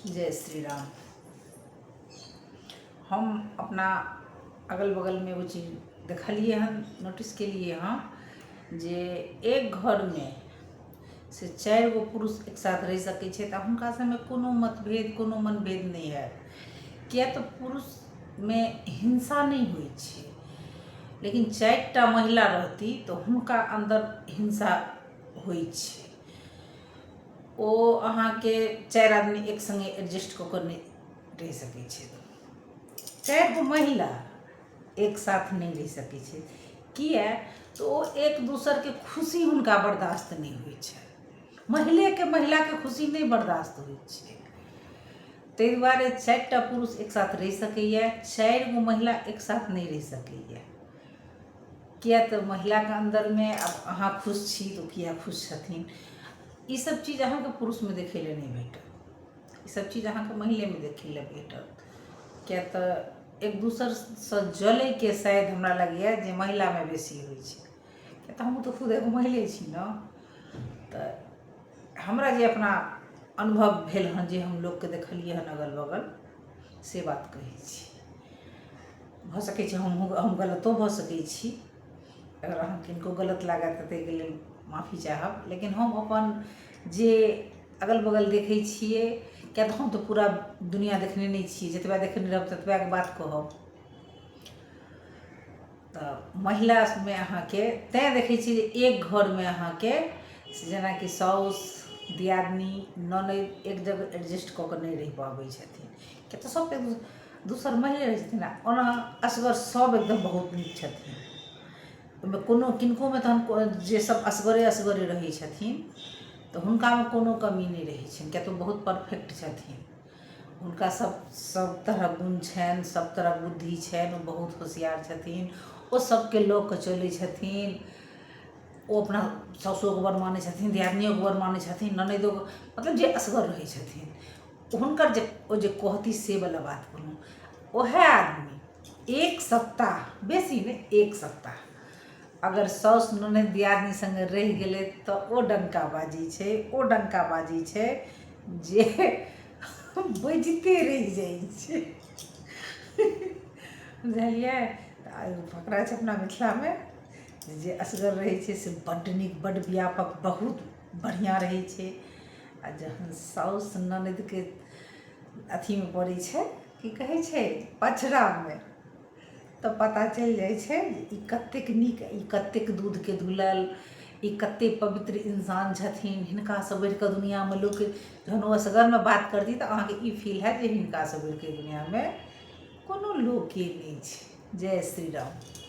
जय श्री राम। हम अपना अगल बगलमे एगो चीज देखलियै हन, नोटिस केलियै हँ जे एक घरमे से चारि गो पुरुष एक साथ रहि सकै छै तऽ हुनका सभमे कोनो मतभेद, कोनो मनभेद नहि हैत, किए तऽ पुरुषमे हिंसा नहि होइ छै। लेकिन चारिटा महिला रहती तऽ हुनका अन्दर हिंसा होइ छै। ओ अहाँके चारि आदमी एक सङ्गे एडजस्ट कऽ कऽ नहि रहि सकै छै। चारि गो महिला एक साथ नहि रहि सकै छै, किए तऽ ओ एक दोसरके खुशी हुनका बर्दाश्त नहि होइ छै। महिलेके महिलाके खुशी नहि बर्दाश्त होइ छै। ताहि दुआरे चारिटा पुरुष एक साथ रहि सकैए, चारि गो महिला एक साथ नहि रहि सकैए, किए तऽ महिलाके अन्दरमे आब अहाँ खुश छी तऽ ओ किए खुश छथिन, ईसब चीज अहाँके पुरुषमे देखै लए नहि भेटत। ईसब चीज अहाँके महिलेमे देखै लए भेटत, किए तऽ एक दोसरसँ जलैके शायद हमरा लगैए जे महिलामे बेसी होइ छै, किए तऽ हमहूँ तऽ खुद एगो महिले छी ने। तऽ हमरा जे अपना अनुभव भेल हँ, जे हम लोकके देखलिए हन अगल बगल, से बात कहै छी। भऽ सकै छै हमहूँ हम गलतो भऽ सकै छी। अगर अहाँ किनको गलत लागए तऽ ताहिके लेल माफी चाहब, लेकिन हम अपन जे अगल बगल देखै छियै, किएक तऽ हम तऽ पूरा दुनिआँ देखने नहि छियै, जतबा देखने रहब ततबाके बात कहब। तऽ महिलामे अहाँके तैँ देखै छियै जे एक घरमे अहाँके जेनाकि साउस, दियादनी, ननदि एक जगह एडजस्ट कऽ कऽ नहि रहि पाबै छथिन, किएक तऽ सभ एक दोसर महिले रहै छथिन। आ ओना असगर सभ एकदम बहुत नीक छथिन, ओहिमे कोनो किनकोमे तहन जे सभ असगरे असगरे रहै छथिन तऽ हुनकामे कोनो कमी नहि रहै छनि, किएक तऽ ओ बहुत परफेक्ट छथिन। हुनका सब सब तरहक गुण छनि, सब तरहक बुद्धि छनि, ओ बहुत होशियार छथिन, ओ सबके लऽ कऽ चलै छथिन। ओ अपना साउसोके बड़ मानै छथिन, दियादनियोके बड़ मानै छथिन, ननैदोके, मतलब जे असगर रहै छथिन हुनकर जे ओ जे कहती से वला बात कहलहुँ। ओएह आदमी एक सप्ताह, बेसी नहि, एक सप्ताह अगर साउस ननैद दियादनी सङ्गे रहि गेलै तऽ ओ डङ्का बाजै छै, ओ डङ्का बाजै छै जे बजिते रहि जाइ छै, बुझलियै? तऽ एगो फकरा छै अपना मिथिलामे जे असगर रहै छै से बड्ड नीक, बड्ड व्यापक, बहुत बढ़िआँ रहै छै। आ जहन साउस ननदिके अथीमे पड़ै छै, की कहै छै, पछड़ामे, तऽ पता चलि जाइ छै जे ई कतेक नीक, ई कतेक दूधके धुलल, ई कतेक पवित्र इन्सान छथिन। हिनकासँ बढ़िकऽ दुनिआँमे लोक जहन ओ असगरमे बात करथिन तऽ अहाँके ई फील हैत जे हिनकासँ बढ़िकऽ दुनिआँमे कोनो लोके नहि छै। जय श्री राम।